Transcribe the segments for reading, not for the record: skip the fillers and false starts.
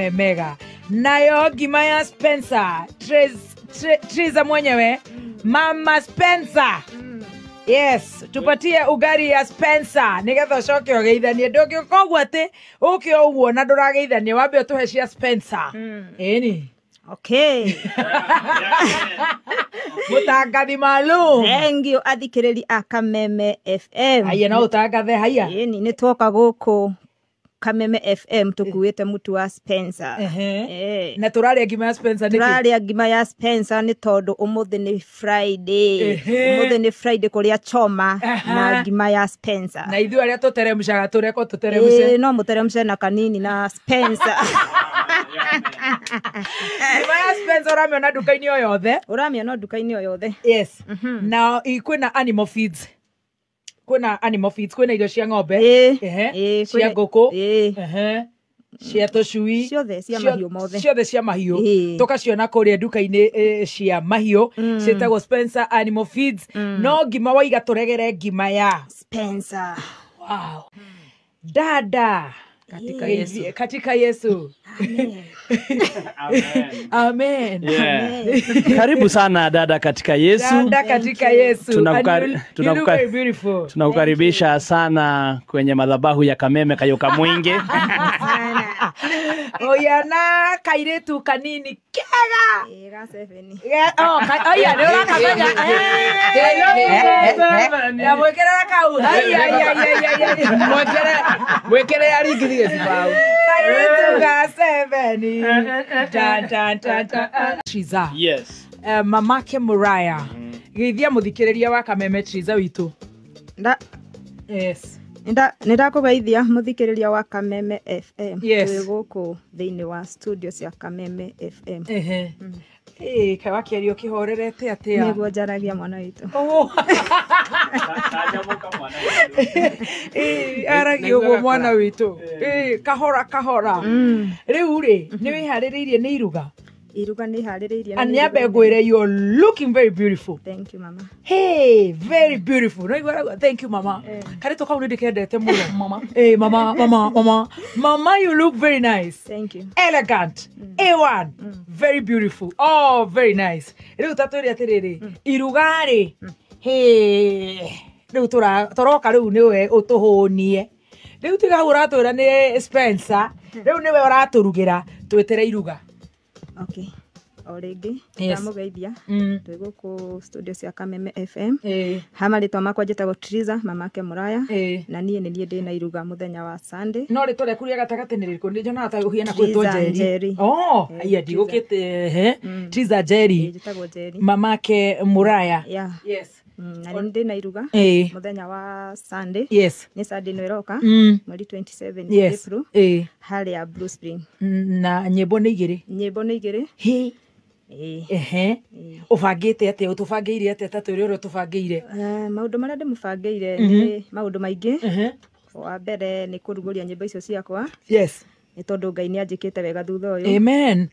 Mega nayo ngima ya Spencer Triza mwenyewe, Mama Spencer. Yes, tupatie ugari ya Spencer nigetha ucoke ugeithanie. Ndũngĩũka ũguo atĩ ũke ũguo na ndũrageithania, wambe ũtũhe cia Spencer. Ĩni. Okay. Mũtangathi maalum. Thank you athikĩrĩri a Kameme FM. Haiya, no ũtangathe haiya. Ĩni, nĩ twoka gũkũ Kameme FM tũkuĩte mũtu wa Spencer. Na tũrarĩa ngima ya Spencer nĩkĩ? Tũrarĩa ngima ya Spencer nĩ tondũ ũmũthĩ nĩ Friday. Ũmũthĩ nĩ Friday kũrĩa choma na ngima ya Spencer. Na ithuĩ arĩa tũteremcaga tũrekwo tũteremce. No mũteremce na kanini na Spencer. Ngima ya Spencer ũramĩona nduka-inĩ o yothe. Ũramĩona nduka-inĩ o yothe. Yes. Na kwĩna animal feeds. Kwĩna animal feeds, kwĩna irio cia ng'ombe, cia ngũkũ, cia tũcui, ciothe cia mahiũ mothe. Ciothe cia mahiũ. Tũkaciona kũrĩa nduka-inĩ cia mahiũ, ciĩtagwo Spencer Animal Feeds. No ngima waiga tũregere ngima ya Spencer. Wow. Dada katika Yesu. Katika Yesu. Amen. Amen. Yeah. Karibu sana dada katika Yesu. Dada katika Yesu. Tunakukaribisha sana kwenye madhabahu ya Kameme Kayoka Mwingi. Oyana kairetu kanini kega. Oh, oya nĩ ũrakamenya. Ya mwĩkĩrĩra kau. Mwĩkĩre ya ringithie cibaũ. Kairetu ga 7. Tan tan tan tan. Triza. Yes. Mamake Muraya. Geithia muthikiriria wa Kameme Triza witũ. Yes. Nĩndakũgeithia mũthikĩrĩria wa Kameme FM. Yes. Twĩ gũkũ thĩinĩ wa studio cia Kameme FM. Kaĩ wakĩaria ũkĩhorerete atĩa? Nĩguo njaragia mwana witũ. Aragia ũguo mwana witũ. Kahora kahora. Rĩu rĩ, nĩ wĩharĩrĩirie nĩ iruga? Iruga nĩ harĩrĩirie. And nyambe ngwĩre, you're looking very beautiful. Thank you mama. Hey, very beautiful. No igua, thank you mama. Karĩtũ kau nĩ ndĩkendete mũno. Mama. Mama, mama, mama. Mama, you look very nice. Thank you. Elegant. A1. Very beautiful. Oh, very nice. Rĩu ta twĩre atĩrĩrĩ, iruga rĩ, hey, rĩu tũroka rĩu nĩwe ũtũhũnie. Rĩu tiga hau ũratwĩra nĩ Spencer, rĩu nĩwe ũratũrugĩra, twĩtere iruga. Okay. O rĩngĩ ndamũgeithia. Twĩ gũkũ studio cia Kameme FM. Ha marĩtwa makwa njĩtagwo Triza Mamake Muraya. Na niĩ nĩ niĩ ndĩna iruga mũthenya wa Sunday. No rĩtwa rĩaku rĩa gatagatĩ nĩ rĩrĩkũ? Nĩ njonaga ta ũhiana kwĩtwo Njeri. Oh, haiya ndigũkĩte. Triza Njeri. Njĩtagwo Njeri. Mamake Muraya. Yes. Na nĩ ndĩna iruga mũthenya wa Sunday. Yes. Nĩ Sunday ĩno ĩroka, mweri 27 April. Harĩa Blue Spring. Na nyĩmbo nĩ igĩrĩ. Nyĩmbo nĩ igĩrĩ. Ũbangĩte atĩa? Ũtũbangĩire atĩa ta twĩre ũrĩa ũtũbangĩire? Maũndũ marĩa ndĩmũbangĩire nĩ maũndũ maingĩ. Wa mbere nĩ kũrugũria nyĩmbo icio ciakwa. Yes. Nĩ tondũ Ngai nĩ anjĩkĩte wega thutha ũyũ. Amen.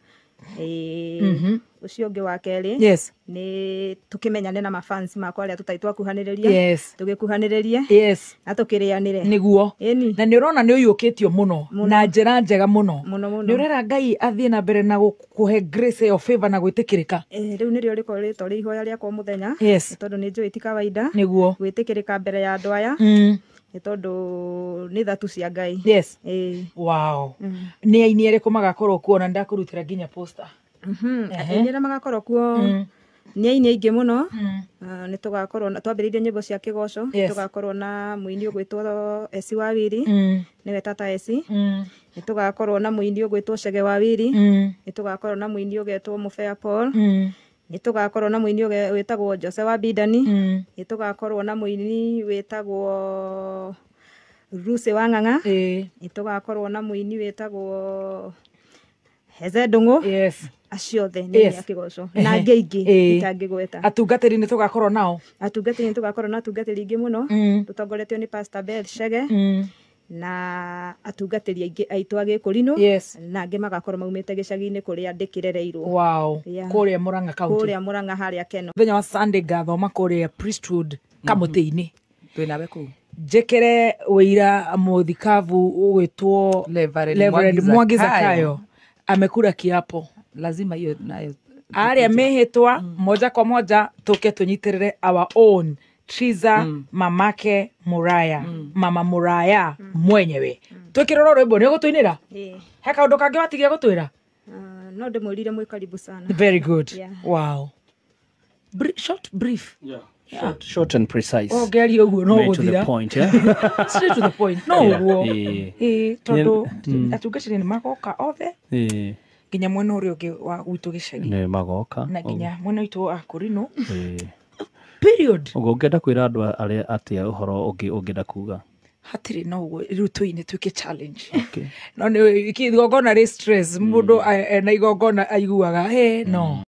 Ũcio ũngĩ wa kerĩ, Yes. nĩ tũkĩmenyane na mafans makwa arĩa tũtarĩ twakuhanĩrĩria. Yes. Tũgĩkuhanĩrĩrie. Yes. Na tũkĩrĩanĩre. Nĩguo. Ĩni. Na nĩ ũrona nĩ ũiyũkĩtio mũno na njĩra njega mũno. Mũno mũno. Nĩ ũrera Ngai athiĩ na mbere na gũkũhe grace ĩyo, favor na gwĩtĩkĩrĩka. Rĩu nĩrĩo rĩkorwo rĩtwa rĩa ihoya rĩakwa mũthenya. Yes. Nĩ tondũ nĩ njũĩ ti kawaida. Nĩguo. Gwĩtĩkĩrĩka mbere ya andũ aya. Nĩ tondũ nĩ thatu cia Ngai. Yes. Wow. Nĩ aini arĩkũ magakorwo kuo na ndakũrutĩra nginya poster? Aini arĩa magakorwo kuo nĩ aini aingĩ mũno. Nĩ tũgakorwo twambĩrĩirie nyĩmbo cia kĩgoco. Tũgakorwo na mũini ũgwĩtwo Esi Wawiri, nĩwe Tata Esi. Nĩ tũgakorwo na mũini ũgwĩtwo Chege Wawiri. Nĩ tũgakorwo na mũini ũgetwo Mũbea Paul. Nĩ tũgakorwo na mũini wĩtagwo Jose wa Bidani. Nĩ tũgakorwo na mũini wĩtagwo Ruse wa Ng'ang'a. Nĩ tũgakorwo na mũini wĩtagwo Heze Ndung'u. Yes. Acio othe nĩ a kĩgoco na angĩ aingĩ itangĩgweta. Atungatĩri nĩ tũgakorwo nao. Atungatĩri nĩ tũgakorwo na atungatĩri aingĩ mũno. Tũtongoretio nĩ Pastor Bell Chege. Na atungatĩri aingĩ aitũ a Gĩkũrinũ. Yes. Na angĩ magakorwo maumĩte gĩcagi-inĩ kũrĩa ndĩkĩrereirwo. Wow. Yeah. Kũrĩa Murang'a County. Kũrĩa Murang'a harĩa Keno. Mũthenya wa Sunday ngathoma kũrĩa Priesthood kamũtĩ-inĩ. Twĩ nawe kũu. Njĩkĩre wĩira mũthikabu ũgwĩtwo Reverend Reverend Mwangi Mwangi Zakayo. Amekula kiapo. Lazima hiyo nayo. Aria mĩhĩtwa moja kwa moja tũke tũnyitĩrĩre our own Triza, mamake Muraya, mama Muraya mwenyewe. Twĩkĩrĩrwo rwĩmbo nĩ ũgũtũinĩra? Ĩĩ. He kaũndũ kangĩ watigia gũtwĩra? Ah, no ndĩmwĩrire mwĩ karibu sana. Very good. Yeah. Wow. Short brief. Yeah. Short and precise. Ũngĩaria ũguo no Made to the gũthira. point, yeah? Straight to the point. No ũguo. Yeah. Ĩĩ, tondũ atungatĩri nĩ magoka othe nginya mwena ũrĩa ũngĩ wa gwitũ gĩcagi Nĩ magoka. na nginya mwena witũ wa Kũrinũ. Ĩĩ. Period. Ũguo ũngĩenda kwĩra andũ arĩa atĩa ũhoro ũngĩ ũngĩenda kuga? Hatirĩ na ũguo rĩu tũine tuĩke challenge. Okay. No nĩ igongona rĩ stress mũndũ ena igongona aiguaga he no.